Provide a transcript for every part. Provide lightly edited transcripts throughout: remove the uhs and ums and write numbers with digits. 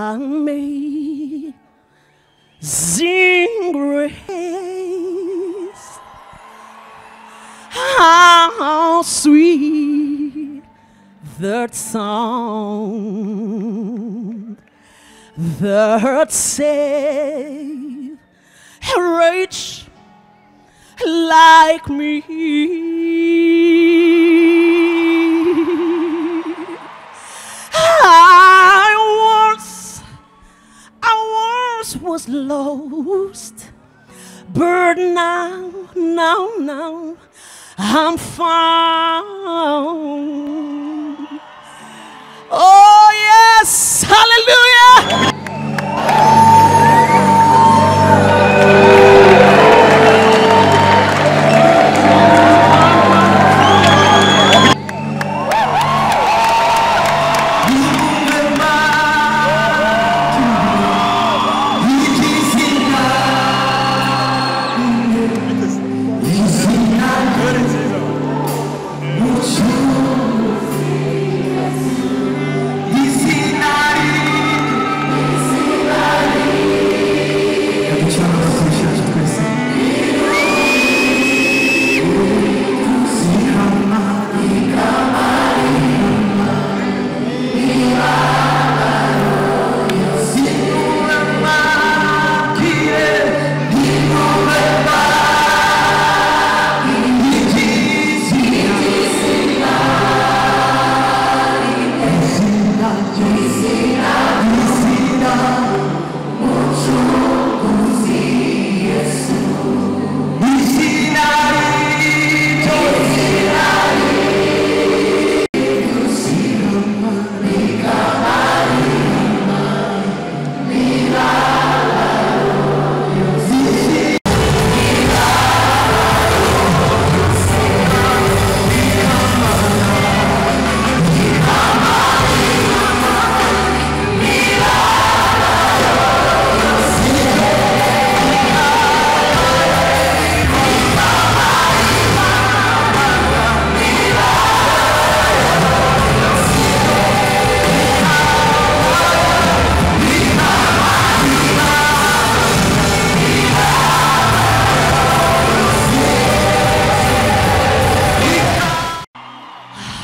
Amazing grace, how sweet the sound that saved a wretch like me. I once was lost, but now, now, now I'm found. Oh yes, hallelujah.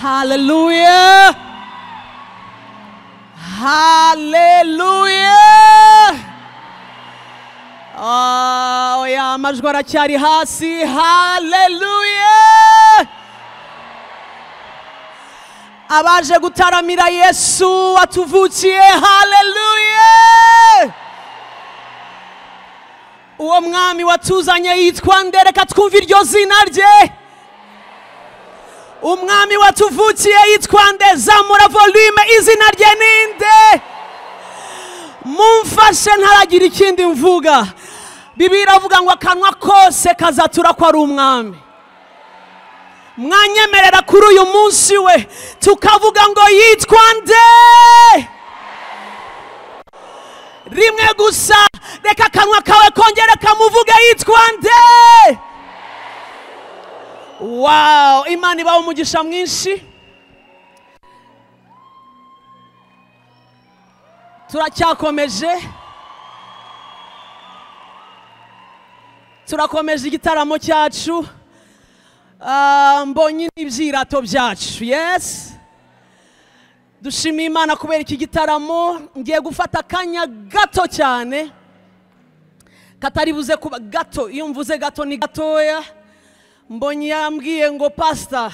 Hallelujah. Hallelujah. Oh, ya amajwi aracyari hasi. Hallelujah. Abaje gutaramira Yesu atuvukiye. Hallelujah. Uwo mwami watuzanye yitwa nde? Reka twumve iryo zina rye. Umwami watuvukiye yitwa nde? Zamura volume, izina rye ninde? Mumfashe ntaragira ikindi mvuga. Bibiliya iravuga ngo akanwa kose kazatura ko ari umwami. Mwanyemerera kuri uyu munsi we tukavuga ngo yitwa nde? Rimwe gusa, reka akanwa kawe kongere kamuvuge yitwa nde? Wow, Imana ibahe umugisha mwinshi. Turacyakomeje, turakomeje igitaramo cyacu. Mbonye n'ibyirato byacu. Yes, dushimiye Imana kubera iki gitaramo. Ngiye gufata akanya gato cyane katari buze kuba gato. Iyo mvuze gato ni gatoya. Mbonye yambwiye ngo pastor,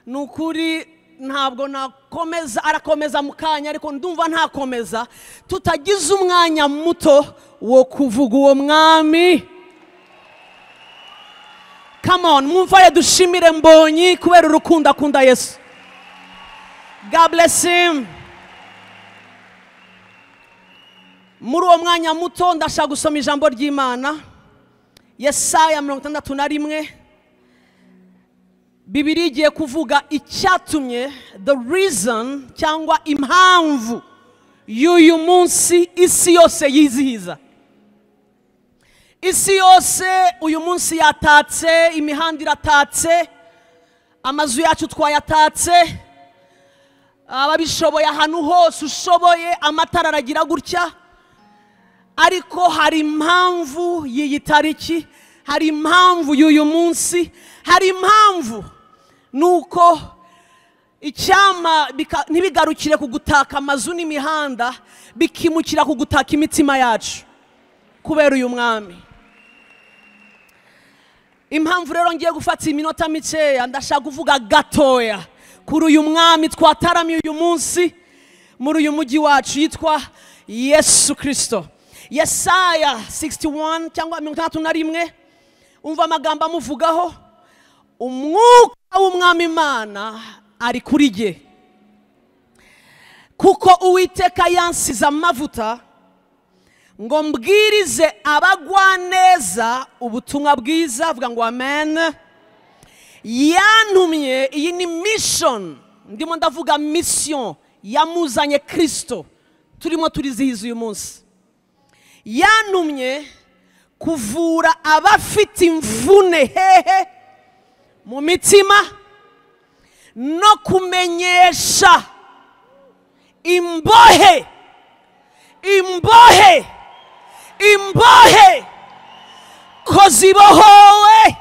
nukuri ntabwo nakomeza, arakomeza mukanya, ariko ndumva ntakomeza tutagize umwanya muto wo kuvuga uwo mwami. Come on, mumfare dushimire Mbonyi kubera urukundo akunda Yesu. God bless him. Muri uwo mwanya muto ndashaka gusoma ijambo ry'Imana. Yesaya 61. Bibiliya igiye kuvuga icyatumye, the reason cyangwa impamvu y'uyu munsi isi yose yizihiza. Isi yose uyu munsi yatatse, imihanda iratatse, amazu yacu twayatatse, Ababishoboye ahantu hose ushoboye amatara aragira gutya, ariko hari impamvu y'iyi tariki, hari impamvu y'uyu munsi, hari impamvu nuko icyama ntibigarukire ku gutaka amazu n'imihanda, bikimukira ku gutaka imitima yacu kubera uyu mwami. Impamvu rero ngiye gufata iminota mikeya, ndashaka kuvuga gatoya kuri uyu mwami twataramiye uyu munsi muri uyu mujyi wacu yitwa Yesu Kristo. Yesaya 61 cyangwa 61, umva amagambo amuvugaho: umwuka w'umwami Imana ari kuri jye, kuko Uwiteka yansize amavuta ngo mbwirize abagwaneza ubutumwa bwiza. Avuga ngo amen. Yantumye, iyi ni mission, ndimo ndavuga mission yamuzanye Kristo turimo turizihiza uyu munsi. Yantumye kuvura abafite imvune hehe mu mitima, no kumenyesha imbohe imbohe imbohe ko zibohowe.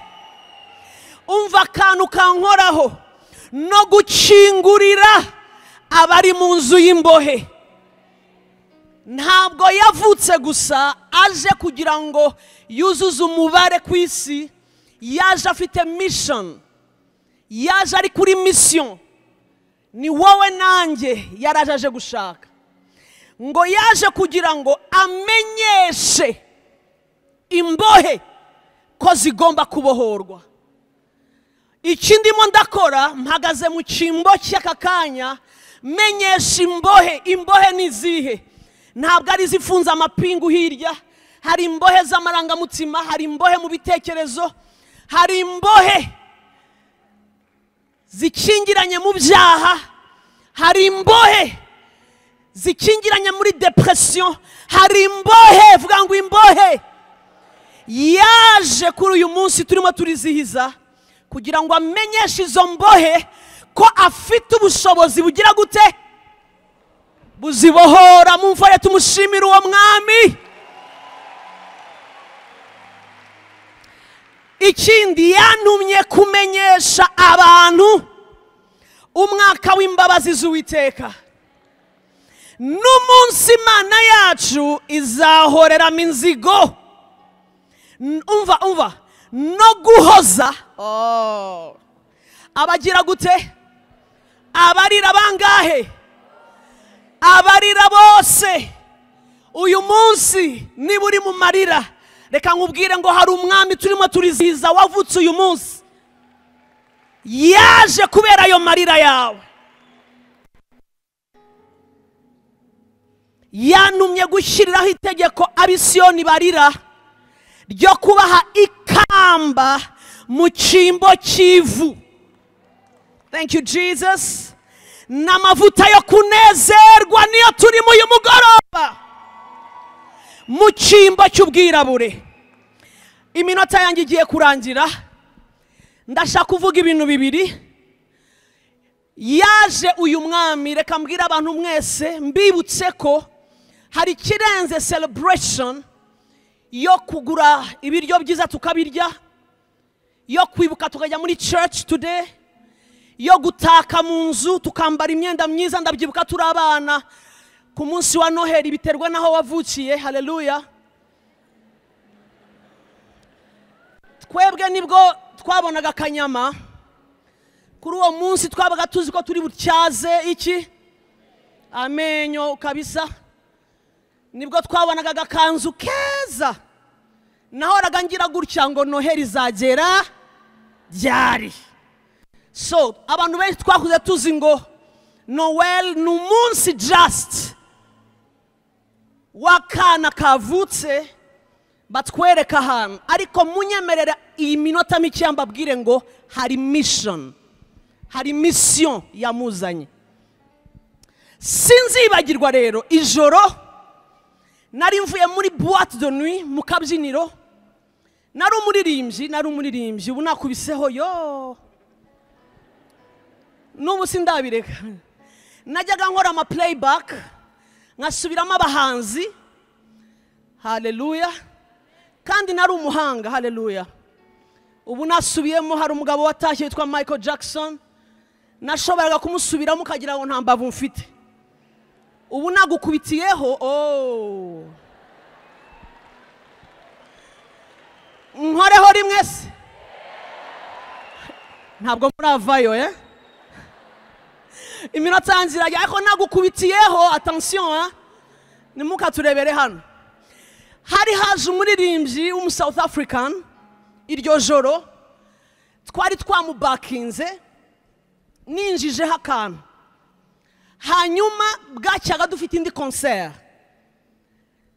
Umva akantu kankoraho, no gukingurira abari mu nzu y'imbohe. Ntabwo yavutse gusa aje kugira ngo yuzuze umubare ku isi, yaje afite mission, yaje ari kuri mission. Ni wowe nanjye yaraje aje gushaka, ngo yaje kugira ngo amenyeshe imbohe ko zigomba kubohorwa. Iki ndimo ndakora, mpagaze mu cyimbo cy'aka kanya, menyesha imbohe. Imbohe ni izihe? Ntabwo ari izifunze amapingu hirya, hari imbohe z'amarangamutima, hari imbohe mu bitekerezo, hari imbohe zikingiranye mu byaha, hari imbohe zikingiranye muri depression, hari imbohe. Vuga ngo imbohe. Yaje kuri uyu munsi turimo turizihiza kugira ngo amenyeshe izo mbohe ko afite ubushobozi bugira gute, buzibohora. Mumfare tumushimira uwo mwami. Ikindi, yantumye kumenyesha abantu umwaka w'imbabazi z'Uwiteka n'umunsi Imana yacu izahoreramo inzigo. Umva umva, no guhoza abagira gute, abarira bangahe, abarira bose. Uyu munsi niba uri mu marira, reka nkubwire ngo hari umwami turimo turizihiza wavutse uyu munsi, yaje kubera ayo marira yawe. Yantumye gushyiriraho itegeko abisiyoni barira ryo kubaha ikamba mu cyimbo cy'ivu. Thank you Jesus. N'amavuta yo kunezerwa niyo turimo uyu mugoroba mu cyimbo cy'ubwirabure. Iminota yanjye igiye kurangira, ndashaka kuvuga ibintu bibiri. Yaje uyu mwami, reka mbwira abantu mwese mbibutse ko hari ikirenze celebration yo kugura ibiryo byiza tukabirya, yo kwibuka tukajya muri church today, yo gutaka mu nzu tukambara imyenda myiza. Ndabyibuka turi abana ku munsi wa Noheli, biterwa naho wavukiye. Haleluya. Twebwe nibwo twabonaga akanyama kuri uwo munsi, twabaga tuzi ko turi butyaze iki amenyo kabisa. Nibwo twabonaga agakanzu keza, nahoraga ngira gutya ngo Noheli izagera ryari. So abantu benshi twakuze tuzi ngo Noel ni umunsi just w'akana kavutse batwereka ahantu, ariko munyemerera iyi minota mike mbabwire ngo hari mission, hari mission yamuzanye. Sinzibagirwa rero ijoro nari mvuye muri boîte de nuit mu kabyiniro, nari umuririmbyi, ubu nakubiseho yo n'ubu sindabireka. Najyaga nkora ama playback nkasubiramo abahanzi. Haleluya. Kandi nari umuhanga. Haleluya. Ubu nasubiyemo, hari umugabo watashye witwa Michael Jackson, nashoboraga kumusubiramo ukagira ngo nta mbavu mfite. Ubu nagukubitiyeho, oh, nkoreho rimwe se, ntabwo muravayo iminota yanjye irajya, ariko nagukubitiyeho. Attention, nimukaturebere hano. Hari haje umuririmbyi w'umu South African iryo joro, twari twamubakinze, ninjijeho akantu. Hanyuma bwacyaga dufite indi concert.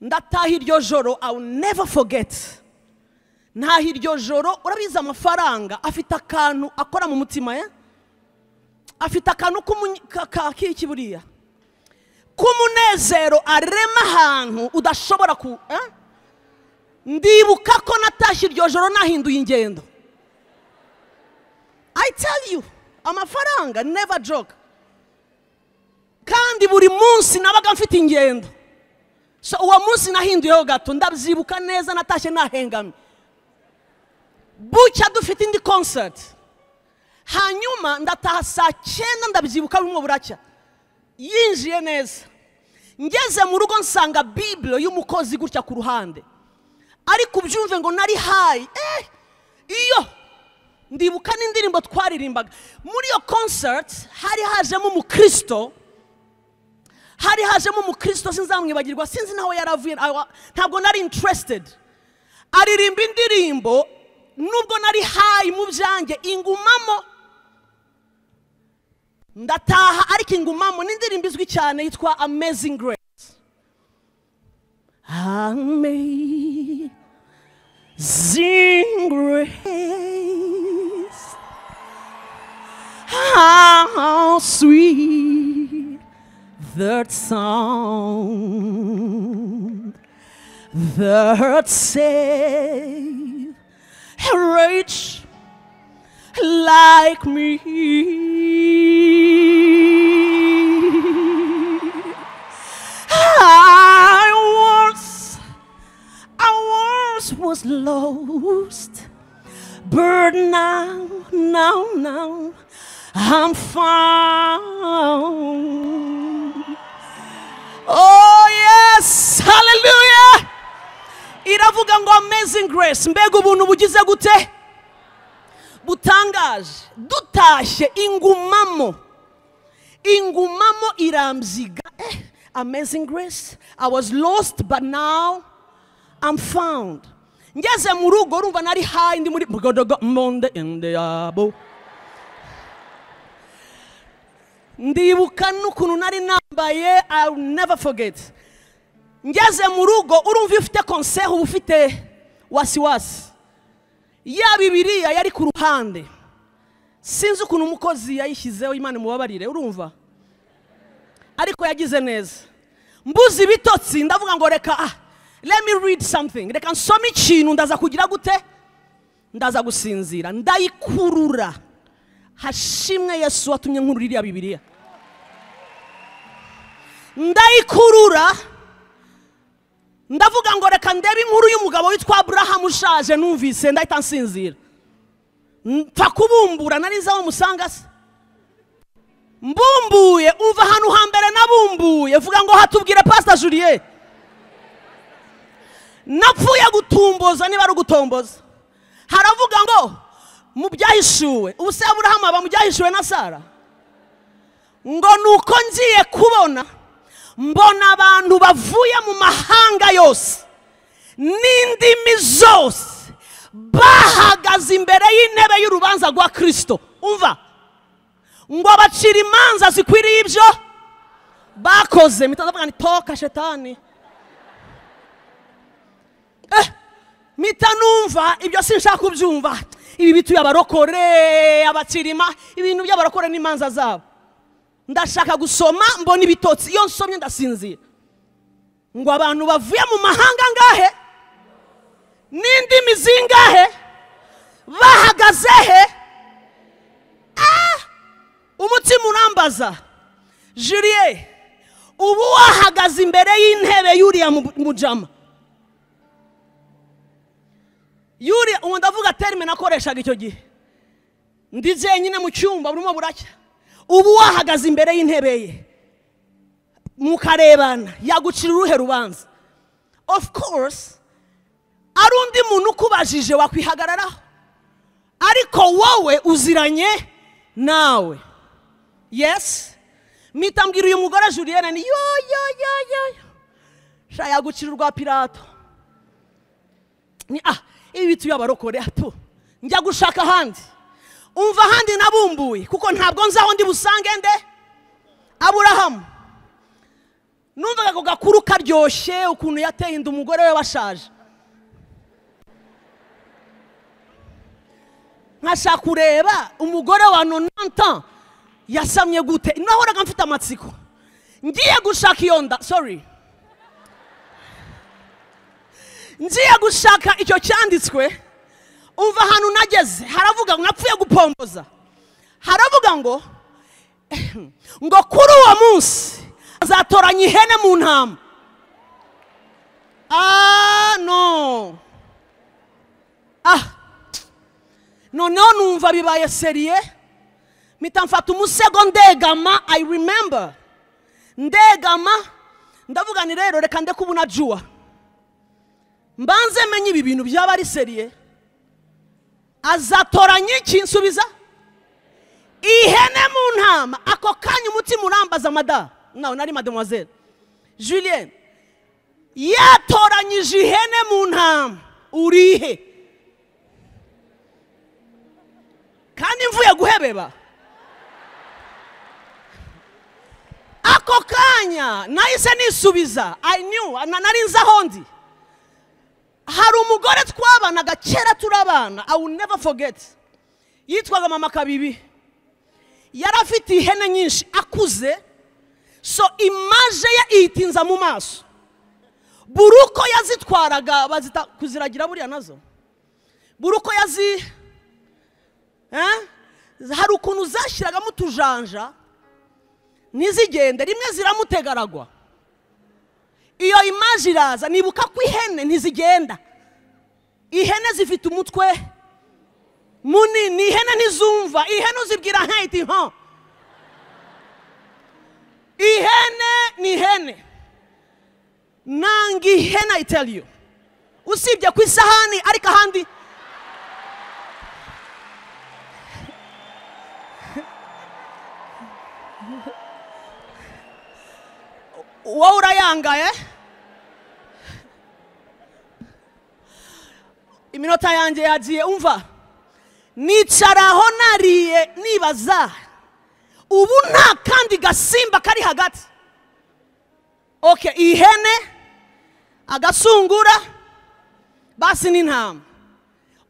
Ndataha iryo joro, I will never forget. Ntaha iryo joro, urabizi amafaranga afite akantu akora mu mutima, afite akantu k'iki buriya k'umunezero arema ahantu udashobora ku. Ndibuka ko natashye iryo joro nahinduye ingendo. I tell you, amafaranga never joke. Kandi buri munsi nabaga mfite ingendo. So uwo munsi nahinduyeho gato, ndabyibuka neza, natashye nahengamye. Bucya dufite indi concert. Hanyuma ndataha saa 9, ndabyibuka bimwe buracya. Yinjiye neza. Ngeze mu rugo nsanga Bible y'umukozi gutya ku ruhande. Ariko ubyumve ngo nari high. Iyo ndibuka n'indirimbo twaririmbaga. Muri iyo concert hari hajemo umukristo. Hari hajemo umukristo, sinzamwibagirwa, sinzi naho yaravuye, ntabwo nari interested. Aririmba indirimbo, nubwo nari high mu byanjye, ingumamo. Ndataha ariko ingumamo, n'indirimbo izwi cyane yitwa Amazing Grace. Amazing Grace, how sweet that sound that saved a wretch like me. I once was lost, but now, now, now I'm found. Oh yes, hallelujah. Iravuga ngo Amazing Grace, mbega ubuntu bugize gute butangaje. Dutashye ingumamo, ingumamo iramziga. Amazing Grace, I was lost but now I'm found. Ngeze mu rugo urumva nari high, ndi muri monde ende yabo. Ndibuka n'ukuntu nari nambaye, I will never forget. Ngeze mu rugo urumva iyo ufite concert uba ufite wasiwasi. Ya Bibiliya yari ku ruhande. Sinzi ukuntu umukozi yayishyizeho, Imana imubabarire, urumva. Ariko yagize neza. Mbuze ibitotsi ndavuga ngo reka let me read something. Reka nsome ikintu ndaza kugira gute? Ndaza gusinzira. Ndayikurura. Hashimwe Yesu watumye nkurura iriya Bibiliya. Ndayikurura. Ndavuga ngo reka ndebe inkuru y'umugabo witwa Abraham ushaje, numvise ndahita nsinzira. Mpfa kubumbura, nari nzi aho musanga se. Mbumbuye, umva ahantu hambere nabumbuye, vuga ngo hatubwire Pastor Julien. Napfuye gutumboza niba ari ugutomboza. Haravuga ngo mu byahishuwe, ubu se Abraham aba mu byahishuwe na Sara. Ngo nuko ngiye kubona, mbona abantu bavuye mu mahanga yose n'indimi zose bahagaze imbere y'intebe y'urubanza rwa Kristo. Umva ngo abacira imanza zikwiriye ibyo bakoze. Mitavuga ni toka shetani. Mita numva ibyo sinshaka kubyumva. Ibi bituye abarokore, abacirima, ibintu by'abarokore n'imanza zabo. Ndashaka gusoma mbona ibitotsi, iyo nsomye ndasinzira. Ngo abantu bavuye mu mahanga ngahe n'indimi zingahe bahagaze he? Umutima urambaza, Julie, ubu wahagaze imbere y'intebe y'uriya mujama. Yuriya, ubu ndavuga terme nakoreshaga icyo gihe. Ndi jenyine mu cyumba burimo buracya. Ubu wahagaze imbere y'intebe ye, mukarebana, yagucira uruhe rubanza? Of course, ari undi muntu ukubajije wakwihagararaho, ariko wowe uziranye nawe. Yes, mpita mbwira uyu mugore Julienne ni yo yo yo yo, sha yagucira urwa Pilato. Ni ibi bitu y'abarokore ato, njya gushaka ahandi. Umva ahandi nabumbuye, kuko ntabwo nzi aho ndi busange nde Aburahamu. Numvaga ako gakuru karyoshye, ukuntu yateye inda umugore we washaje. Nkashaka kureba umugore wa 90 yasamye gute. Nahoraga mfite amatsiko. Ngiye gushaka iyo nda, sorry. Ngiye gushaka icyo cyanditswe. Umva ahantu nageze, haravuga ngo napfuye gupomboza. Haravuga ngo kuri uwo munsi azatoranya ihene mu ntama. Ah no. Noneho numva bibaye seriye. Mpita mfata umusego ndegama, I remember. Ndegama, ndavuga ni rero reka ndeke ubu najua. Mbanze menye ibi bintu byaba ari seriye. Azatoranya iki? Nsubiza ihene mu ntama. Ako kanya umutima urambaza, mada no nari mademoiselle Julien, yatoranyije ihene mu ntama, urihe? Kandi mvuye guhebeba. Ako kanya nahise nisubiza, I knew, nari nzi aho ndi. Hari umugore twabanaga kera turabana, I will never forget. Yitwaga mama Kabibi. Yari afite ihene nyinshi akuze, so image ye itinza mu maso. Buruko yazitwaraga, bazita kuziragira buriya nazo. Buruko yazi hari ukuntu zashyiragamo utujanja ntizigende, rimwe ziramutegaragwa. Iyo image iraza, nibuka ko ihene ntizigenda. Ihene zifite umutwe munini, ihene ntizumva, ihene uzibwira nk'iti nko. Ihene ni ihene. Nanga ihene, I tell you. Usibye ku isahani, ariko ahandi wowe urayangaye. Iminota yanjye yagiye. Umva, nicaraho nariye nibaza, ubu nta kandi gasimba kari hagati. Okay, ihene, agasungura, basi n'intama.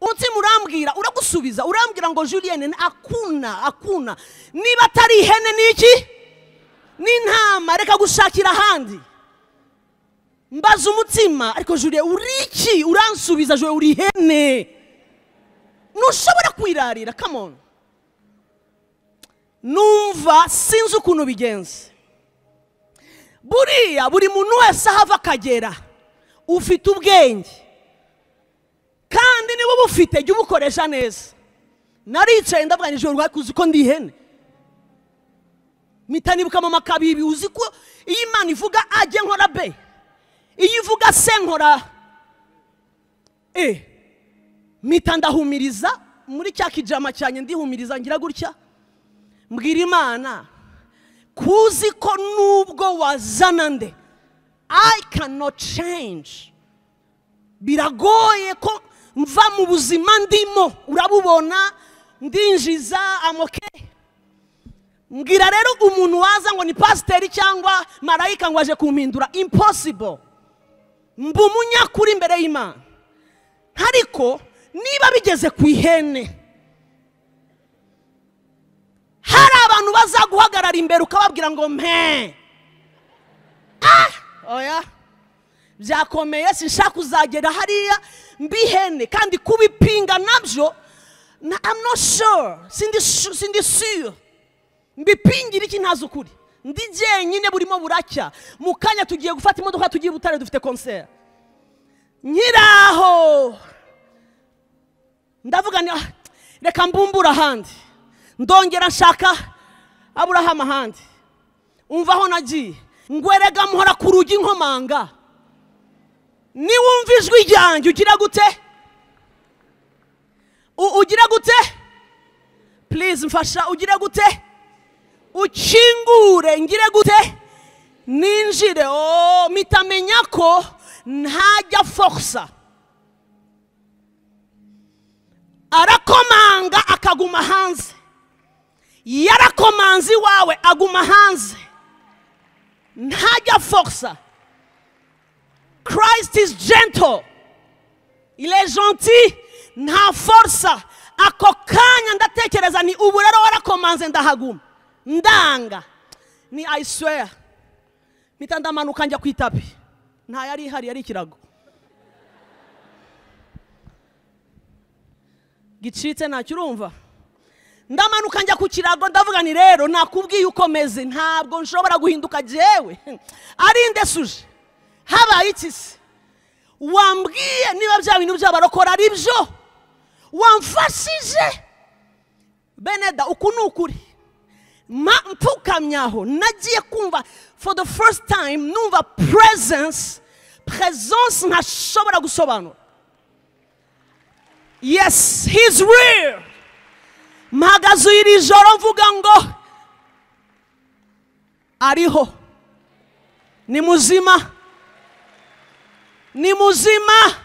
Umutima urambwira, uragusubiza, urambwira ngo Julienne akuna, akuna. Niba atari ihene niki? N'intama, reka gushakira ahandi. Mbaza umutima, ariko Julie uri iki? Uransubiza, Julie uri ihene. Ntushobora kwirarira, come on. Numva sinzi ukuntu bigenze. Buriya buri muntu wese ahava akagera, ufite ubwenge. Kandi niba ubufite jya ubukoresha neza. Naricaye ndavuga nijoro rwakuzi ko ndi ihene. Mpita nibuka mama Kabibi, uzi ko iyo Imana ivuga ajye nkora B, iyo ivuga se nkora E. Mpita ndahumiriza muri cya kijama cyanjye, ndihumiriza ngira gutya, mbwira Imana kuzi ko nubwo wazana nde, I cannot change. Biragoye ko mva mu buzima ndimo, urabubona ndinjiza amoke. Mbwira rero umuntu waza ngo ni pasiteri cyangwa marayika ngo aje kumpindura, impossible. Mba umunyakuri imbere y'Imana. Ariko niba bigeze ku ihene, hari abantu bazaguhagarara imbere ukababwira ngo mpe. Oya, byakomeye, sinshaka kuzagera hariya mbihene, kandi kubipinga nabyo I'm not sure, sindi sure. Mbipingira iki ntazi ukuri. Ndi jyenyine burimo buracya. Mu kanya tugiye gufata imodoka tugiye Butare dufite concert. Nyiraho ndavuga ni reka mbumbura ahandi. Ndongera nshaka Aburahamu ahandi. Umva aho nagiye. Ngwerega muhora ku rugi nkomanga. Niwumva ijwi ryanjye ugira gute? Ugira gute? Please mfasha, ugira gute? Ukingure ngire gute? Ninjire. Oh, mitamenya ko ntajya forsa. Arakomanga akaguma hanze. Yarakomanzi wawe aguma hanze. Ntajya forsa. Christ is gentle. Il est gentil. Nta forsa. Ako kanya ndatekereza ni ubu rero warakomanze ndahaguma. Ndanga. Ni I swear. Mpita ndamanuka njya ku itapi. Nta yari ihari, yari ikirago. Gicitse ntacyo urumva. Ndamanuka njya ku kirago ndavuga ni rero nakubwiye uko meze ntabwo nshobora guhinduka jewe. Ari ndesuje. Habaye iki se? Wambwiye niba bya bintu by'abarokora ari byo. Wamfashije. Beneda uku ni ukuri. Mpfukamyaho nagiye kumva for the first time numva presence ntashobora gusobanura. Yes, he's real. Mpagaze iri joro mvuga ngo ariho. Ni muzima. Ni muzima.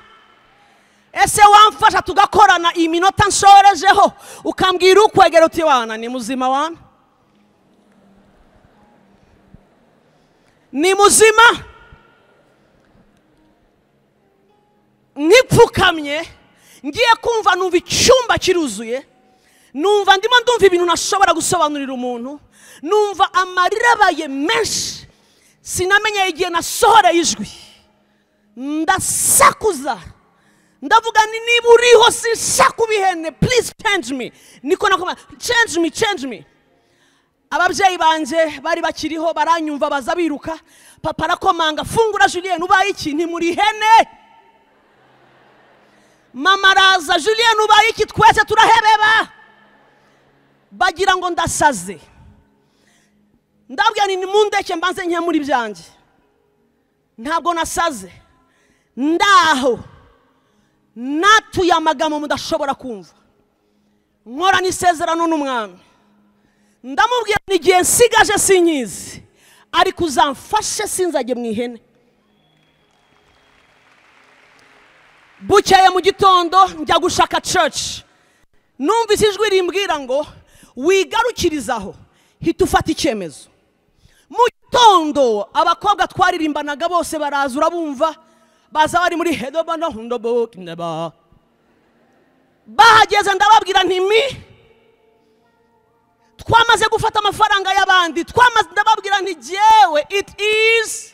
Ese wamfasha tugakorana iminota nshorejeho ukambwira ukwegera uti wana ni muzima wana. Ni muzima. Nipfukamye ngiye kumva numva icyumba kiruzuye. Numva ndimo ndumva ibintu ntashobora gusobanurira umuntu. Numva amarira abaye menshi. Sinamenye igihe nasohoreye ijwi. Ndasakuza. Ndavuga ni niba uriho sinshaka ubihene, please change me. Niko nakoma change me, change me. Ababyeyi banje bari bakiriho baranyumva baza biruka. Papa arakomanga, fungura Julien ubaye iki? Nti muri hene. Mama araza, Julien ubaye iki? Twese turahebeba. Bagira ngo ndasaze. Ndabwira ni mundeke mbanze nke muri byanjye. Ntabwo nasaze. Ndaho natuye amagambo mudashobora kumva. Nkora n'isezerano n'umwami. Ndamubwira ni igihe nsigaje sinkizi, ariko uzamfashe sinzajye mu ihene. Bukeye mu gitondo njya gushaka church. Numvise ijwi rimbwira ngo wigarukirizaho, hita ufata icyemezo. Mu gitondo abakobwa twaririmbanaga bose baraza urabumva, baza bari muri hedobana hundobo kineba. Bahageze ndababwira nti mi twamaze gufata amafaranga y'abandi, twamaze, ndababwira nti jewe it is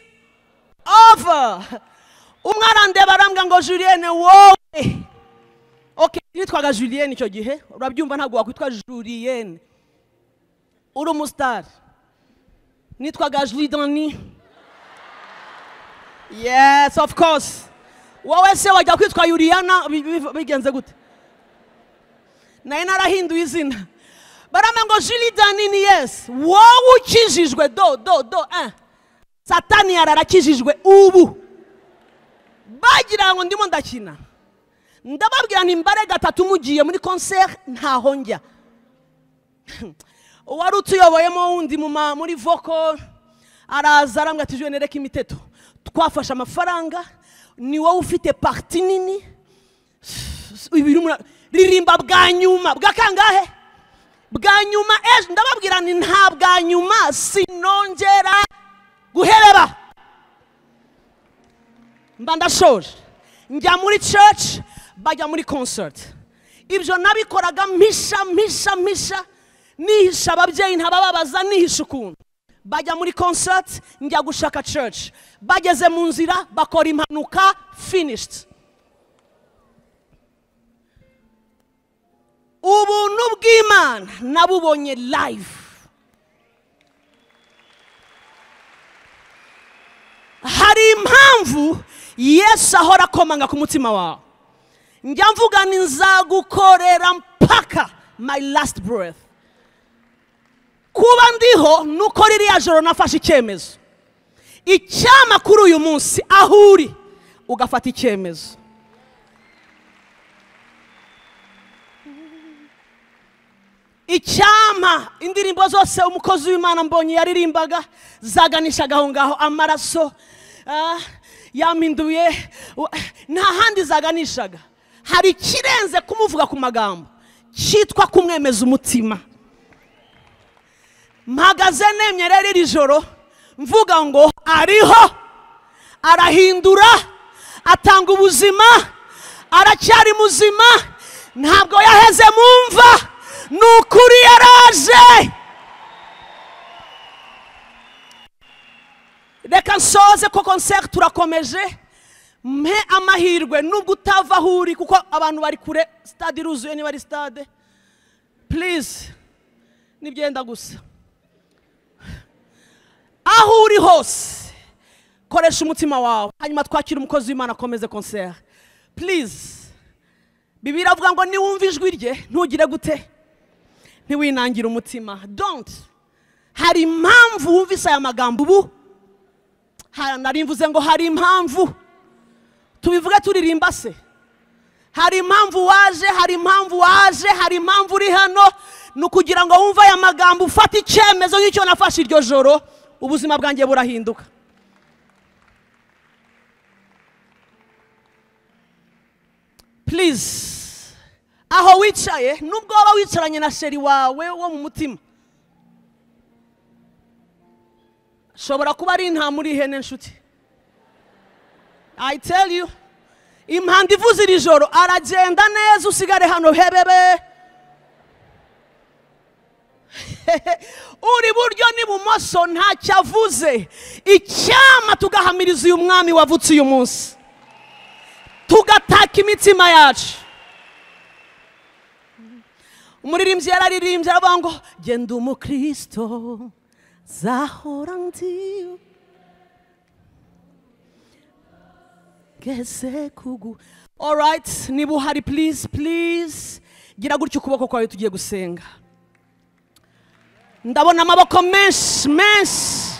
over. Umwana ndeba arambwira ngo Julienne wowe. Okay, nitwaga Julienne icyo gihe, urabyumva ntabwo wakwitwa Julienne. Uri umustar. Nitwaga Julie Dani. Yes, of course. Wowe se wajya kwitwa Yuriana bigenze gute? Naye narahinduye izina. Baramba ngo Julie Dani ni yes. Wowe ukijijwe do do do 1. Satani yararakijijwe ubu. Bagira ngo ndimo ndakina. Ndababwira nti mbare gatatu mugiye muri concert ntaho njya. Uwari utuyoboyemo wundi muri vocal araza arambwira ati Julienne reka imiteto. Twafashe amafaranga ni wowe ufite parti nini. Ririmba bwa nyuma bwa kangahe? Bwa nyuma ejo. Ndababwira nti nta bwa nyuma sinongera guhereba. Mba ndashoje. Njya muri church, bajya muri concert. Ibyo nabikoraga mpisha mpisha mpisha, nihisha ababyeyi ntabababaza, nihisha ukuntu. Bajya muri concert, njya gushaka church. Bageze mu nzira bakora impanuka, finished. Ubuntu bw'Imana nabubonye live. Hari impamvu Yesu ahora akomanga ku mutima wawe. Njya mvuga ni nzagukorera mpaka my last breath. Kuba ndiho nuko ririya joro nafashe icyemezo. Icyama kuri uyu munsi aho uri ugafata icyemezo. Icyama indirimbo zose umukozi w'Imana Mbonyi yaririmbaga zaganishaga aho ngaho, amaraso yampinduye, nta handi zaganishaga. Hari ikirenze kumuvuga ku magambo cyitwa kumwemeza umutima. Mpagaze nemye rero iri joro mvuga ngo ariho, arahindura, atanga ubuzima, aracyari muzima, ntabwo yaheze mumva, nukuri yaraje. Reka nsoze ko concert turakomeje, mpe amahirwe nubwo utava aho uri kuko abantu bari kure, stade iruzuye niba ari stade. Please, nibyenda gusa. Aho uri hose koresha umutima wawe, hanyuma twakira umukozi w'Imana akomeze concert. Please, Bibiliya iravuga ngo niwumva ijwi rye ntugire gute, ntiwinangire umutima. Don't. Hari impamvu wumvise aya magambo ubu. Nari mvuze ngo hari impamvu tubivuge turirimba se. Hari impamvu waje, hari impamvu waje, hari impamvu uri hano, ni ukugira ngo wumve aya magambo ufate icyemezo nk'icyo nafashe iryo joro, ubuzima bwanjye burahinduka. Please, aho wicaye nubwo waba wicaranye na sheri wawe wo mu mutima, shobora kuba ari intama uri ihene nshuti. I tell you, impanda ivuze iri joro aragenda neza usigare hano hebebe. Uri buryo n'ibumoso ntacyo avuze. Icyama tugahamiriza uyu mwami wavutse uyu munsi, tugataka imitima yacu. Umuririmbyi yararirimbye aravuga ngo genda umukristo zahora ndi geze kugu. All right, niba uhari please, please gira gutyo ukuboko kwawe tugiye gusenga. Ndabona amaboko menshi menshi,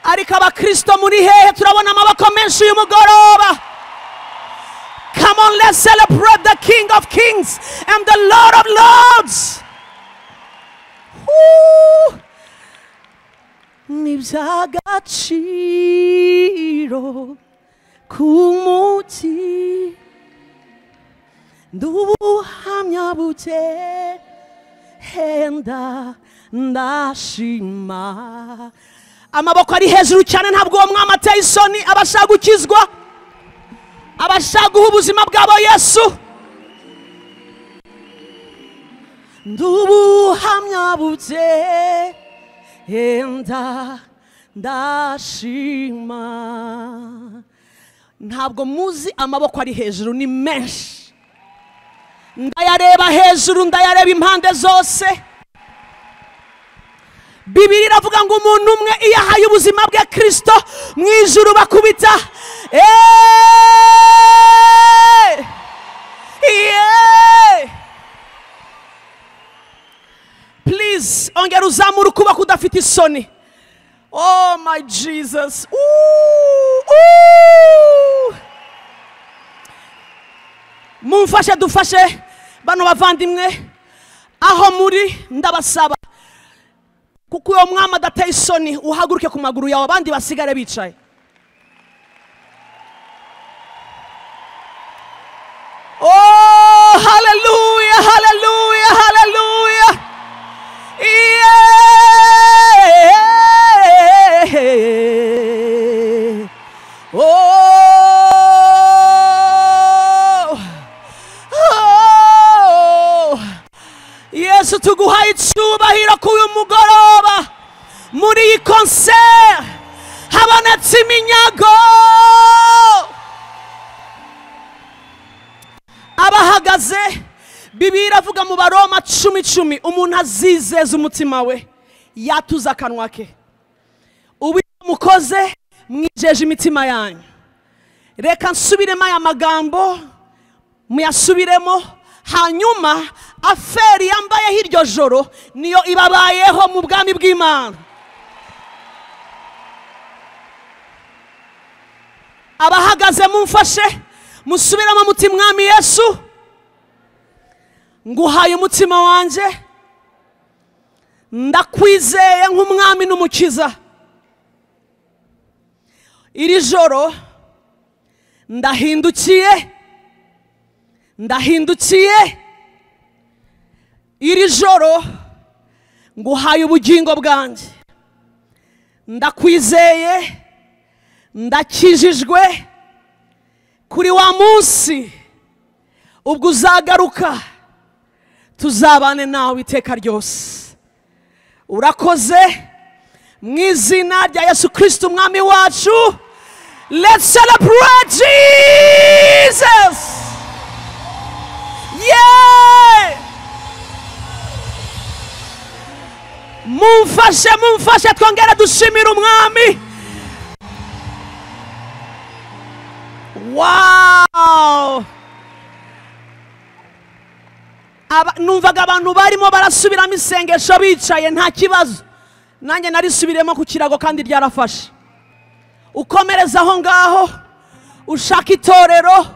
ariko abakristo muri hehe? Turabona amaboko menshi uyu mugoroba. Come on, let's celebrate the King of Kings and the Lord of Lords. Ni iby'agaciro ku mutima, ndubuhamya bugenda ndashima. Amaboko ari hejuru cyane, ntabwo uwo mwami ateye isoni. Abashaka gukizwa, abashaka guha ubuzima bwabo Yesu. Ndubuhamya bugenda ndashima. Ntabwo muzi amaboko ari hejuru ni menshi. Ndayareba hejuru, ndayareba impande zose. Bibiliya iravuga ngo umuntu umwe iyo ahaye ubuzima bwe Kristo, mu ijuru bakubita Please, ongera uzamure ukuboko udafite isoni. Oh my Jesus. Ooh, ooh. Mumfashe dufashe bano bavandimwe aho muri, ndabasaba kuko uwo mwami adateye isoni, uhaguruke ku maguru yawe abandi basigare bicaye. Oh, hallelujah, hallelujah, hallelujah. Yeah. Oh, oh. Yesu tuguhaye icyubahiro k'uyu mugoroba. Muri iyi concert habonetse iminyago. Abahagaze, Bibiliya iravuga mu Baroma 10:10, umuntu azizeza umutima we yatuza akanwa ke. Ubu mukoze mwijeje imitima yanyu. Reka nsubiremo aya magambo, muyasubiremo, hanyuma aferi yambaye hiryo joro niyo ibabayeho mu bwami bw'Imana. Abahagaze mumfashe, musubiremo muti Mwami Yesu, nguhaye umutima wanje, ndakwizeye nk'umwami n'umukiza. Iri joro ndahindukiye, ndahindukiye. Iri joro nguhaye ubugingo bwanjye, ndakwizeye, ndakijijwe. Kuri wa munsi ubwo uzagaruka tuzabane nawe iteka ryose. Urakoze mu izina rya Yesu Kristo umwami wacu. Let's celebrate Jesus. Yeah! Mumfashe, mumfashe twongere dushimire umwami. Wow! Numvaga abantu barimo barasubiramo isengesho bicaye nta kibazo. Nanjye narisubiremo ku kirago kandi ryarafashe. Ukomereza aho ngaho, ushaka itorero,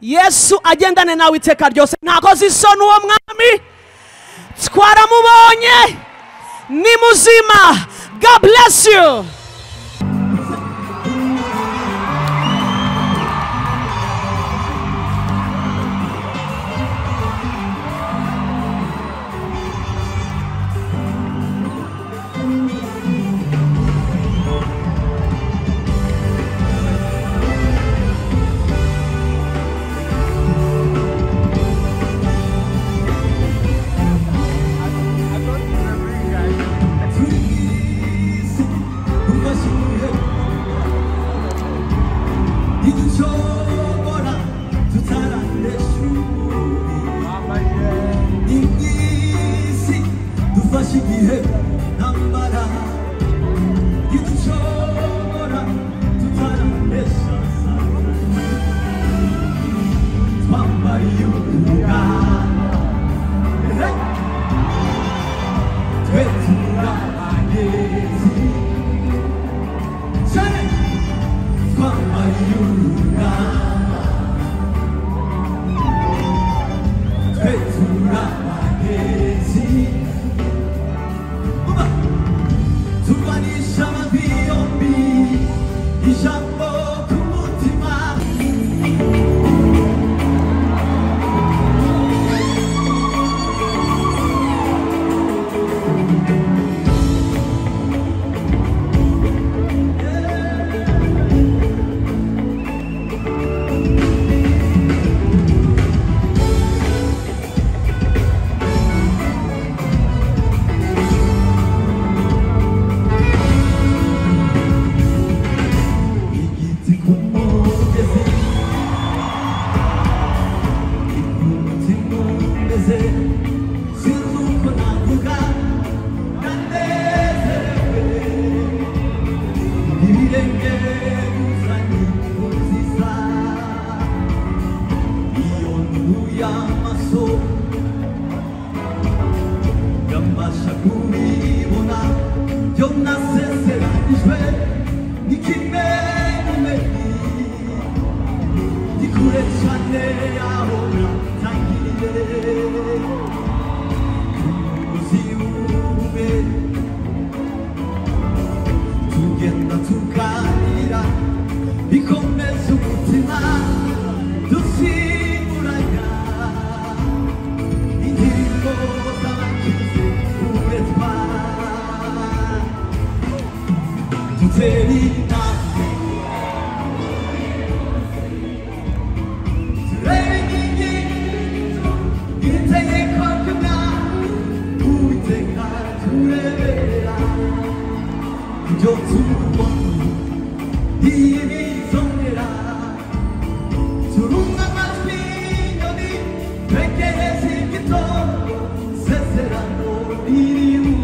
Yesu agendane nawe iteka ryose. Ntakoze isoni uwo mwami, twaramubonye, ni muzima. God bless you. Sesera no iri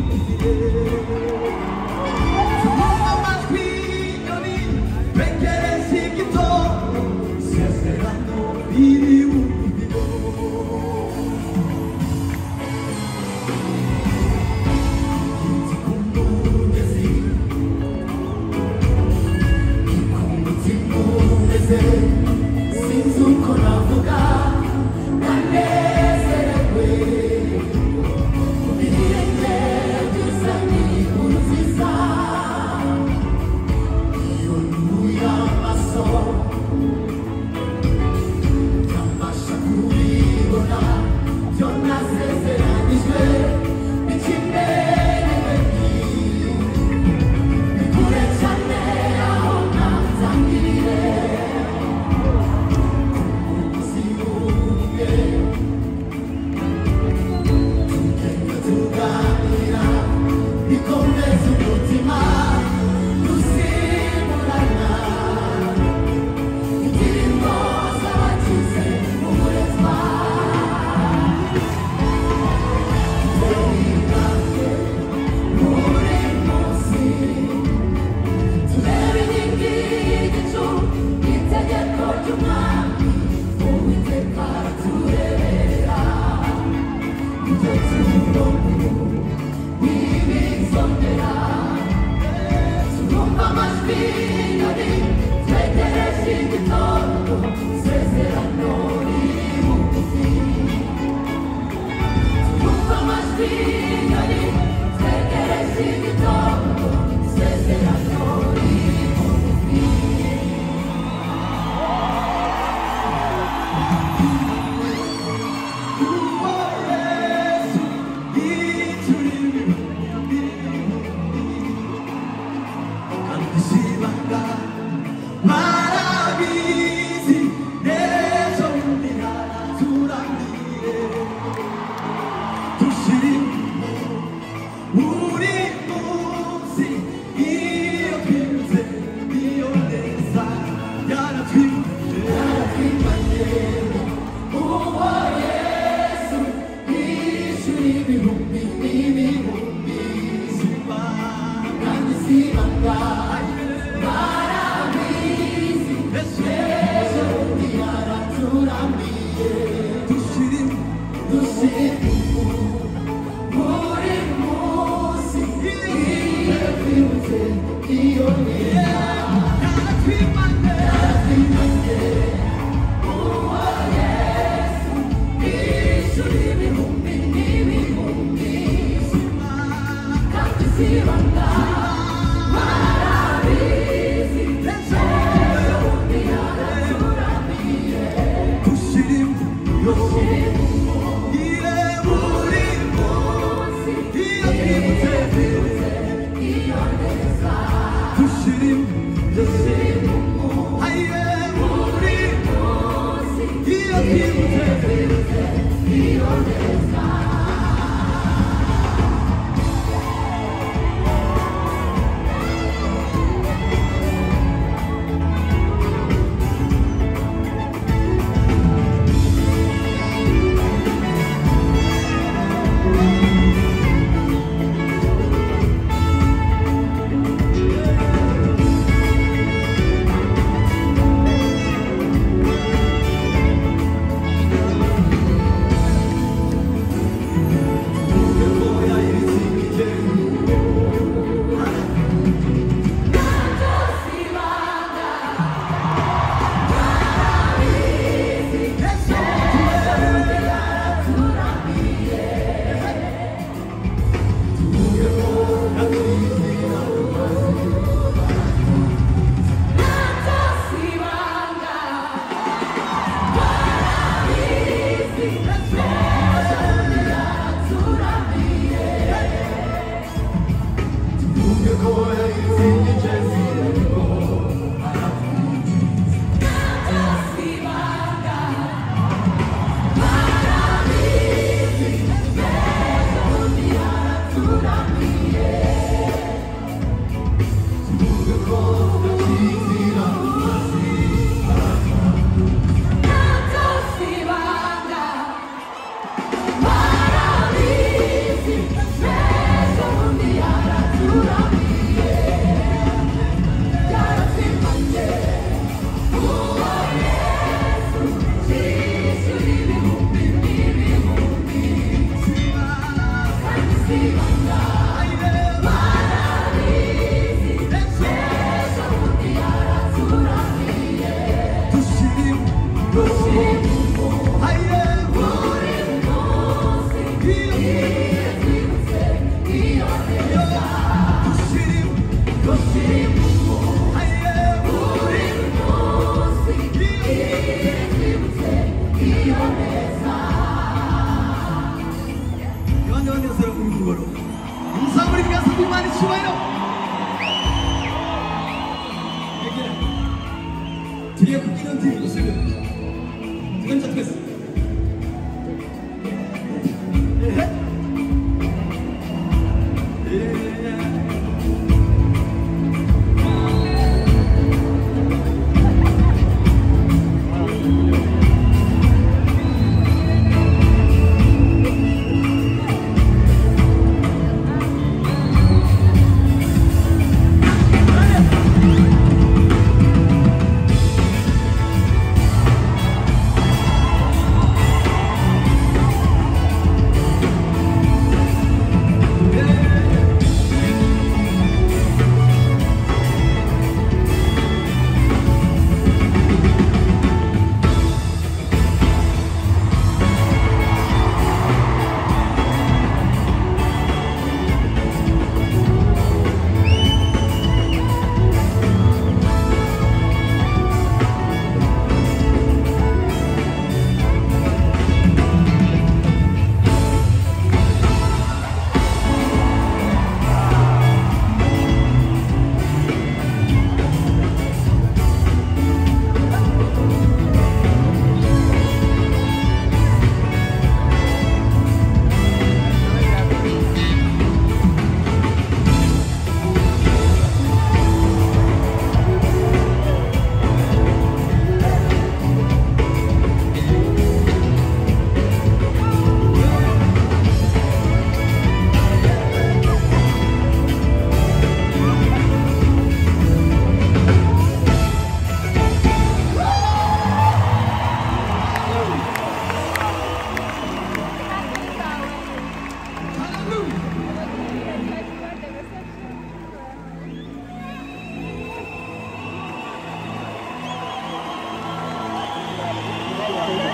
No, you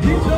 Icyo